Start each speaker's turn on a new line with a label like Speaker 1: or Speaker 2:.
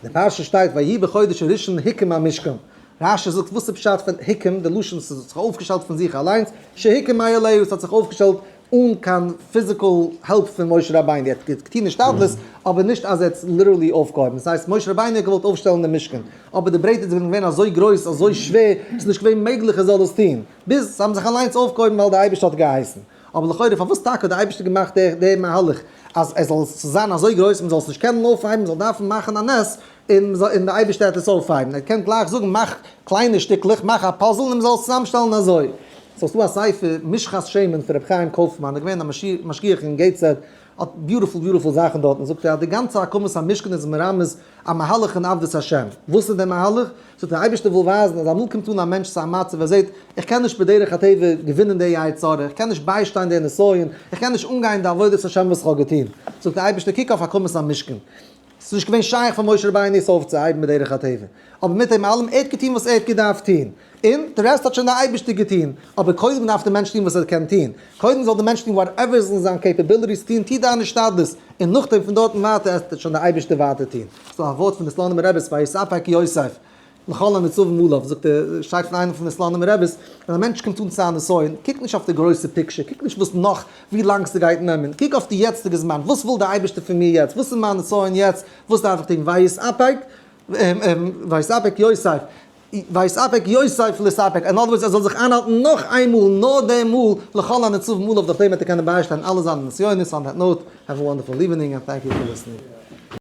Speaker 1: אין די פרשה שטייט ויהי בחודש הראשון הוקם המשכן. רשי זאגט וואס איז פשט פון הוקם, די לשון ס'האט זיך אויפגעשטעלט פון זיך אליינס, שהוקם מאליו, ס'האט זיך אויפגעשטעלט אן קיין physical help פון משה רבינו, ער האט געטון השתדלות, אבער נישט אז ער האט עס literally אויפגעהויבן, דאס הייסט משה רבינו האט געוואלט אויפשטעלן דעם משכן, אבער די ברעטער זענען געווען אזוי גרויס אזוי שווער, ס'איז נישט געווען מעגליך ער זאל עס טון, ביז זיי האבן זיך אליינס אויפגעהויבן ווייל דער אייבערשטער האט געהייסן. אבער לכאורה פארוואס טאקע האט דער אייבערשטער געמאכט די מהלך אז עס זאל זיין אזוי גרויס מען זאל עס נישט קענען אויפהייבן, מען זאל דארפן מאכן א נס און דער אייבערשטער וועט עס אויפהייבן, ער קען גלייך זאגן מאך קליינע שטיקלעך, מאך א puzzle און מען זאל עס צוזאמשטעלן אזוי. סאו ס'דא א ספר משחת שמן פון רבי חיים קויפמאן, ער איז געווען א משגיח אין געיטסהעד, האט beautiful beautiful זאכן דארטן, זאגט ער אז די גאנצע הקמת המשכן איז מרמז א מהלך אין עבדות השם, וואס איז דער מהלך? זאגט דער אייבערשטער וויל ווייזן אז אמאל קומט אן א מענטש צו א מצב ער זעט איך קען נישט בדרך הטבע געווינען די יצר הרע, איך קען נישט ביישטיין די נסיון, איך קען נישט אנגיין די עבודת השם וואס איך האב געטון, זאגט דער אייבערשטער קוק אויף הקמת המשכן, ס'איז נישט געווען שייך פאר משה רבינו עס אויפצוהייבן בדרך הטבע, אבער מיט דעם אלעם ער האט געטון וואס ער האט געדארפט טון, און די רעסט האט שוין דער אייבערשטער געטון, אבער קודם דארף דער מענטש טון וואס ער קען טון, קודם זאל דער מענטש טון whatever איז אין זיין capabilities טון, טו דיין השתדלות, און נאכדעם פון דארטן ווייטער עס וועט שוין דער אייבערשטער ווייטער טון. ס'איז דא א ווארט פון די סלאנימער רבי'ס ויתאפק יוסף לכל הנצבים עליו, זאגט ער, שטייט פון איינעם פון די סלאנימער רבי'ס, ווען א מענטש קומט אן צו א נסיון, קוק נישט אויף די גרויסע picture, קוק נישט וואס נאך, ווי לאנג ס'גייט נעמען, קוק אויף די יעצטיגע זמן, וואס וויל דער אייבערשטער פון מיר יעצט, וואס איז מיין נסיון יעצט, וואס דארף איך טון, ויתאפק, ויתאפק יוסף, ויתאפק יוסף להתאפק, אין other words ער זאל זיך איינהאלטן נאך איין מאל, נאר דעם מאל, לכל הנצבים עליו, דורך דעם וועט ער קענען ביישטיין אלע זיינע נסיונות, on that note, have a wonderful evening and thank you for listening.